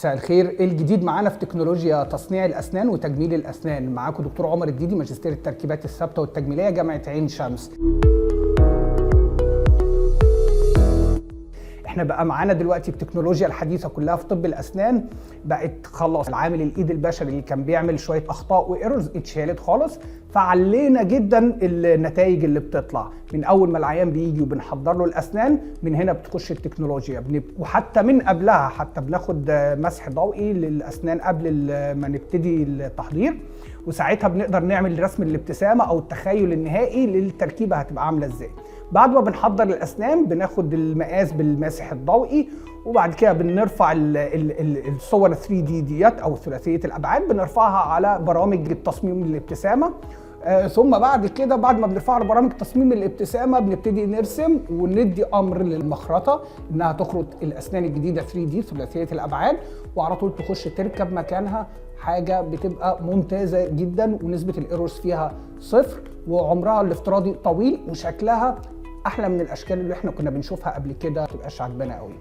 مساء الخير. ايه الجديد معانا في تكنولوجيا تصنيع الاسنان وتجميل الاسنان؟ معاكم دكتور عمر الديدي، ماجستير التركيبات الثابتة والتجميليه، جامعه عين شمس. احنا بقى معانا دلوقتي التكنولوجيا الحديثة كلها في طب الاسنان، بقت خلاص العامل الايد البشري اللي كان بيعمل شوية اخطاء و errors اتشالت خالص، فعلينا جدا النتائج اللي بتطلع من اول ما العيان بيجي وبنحضر له الاسنان. من هنا بتخش التكنولوجيا، وحتى من قبلها حتى بناخد مسح ضوئي للاسنان قبل ما نبتدي التحضير، وساعتها بنقدر نعمل رسم الابتسامة او التخيل النهائي للتركيبه هتبقى عامله ازاي. بعد ما بنحضر الاسنان بناخد المقاس بالماسح الضوئي، وبعد كده بنرفع الصور 3D ديت او ثلاثية الابعاد، بنرفعها على برامج التصميم الابتسامة. ثم بعد كده بعد ما بنرفعها على برامج تصميم الابتسامة بنبتدي نرسم وندي امر للمخرطه انها تخرط الاسنان الجديدة 3D ثلاثية الابعاد، وعلى طول تخش تركب مكانها. حاجة بتبقى ممتازة جدا، ونسبه ال errors فيها صفر، وعمرها الافتراضي طويل، وشكلها احلى من الاشكال اللي احنا كنا بنشوفها قبل كده، ما تبقاش عجبانه قوي.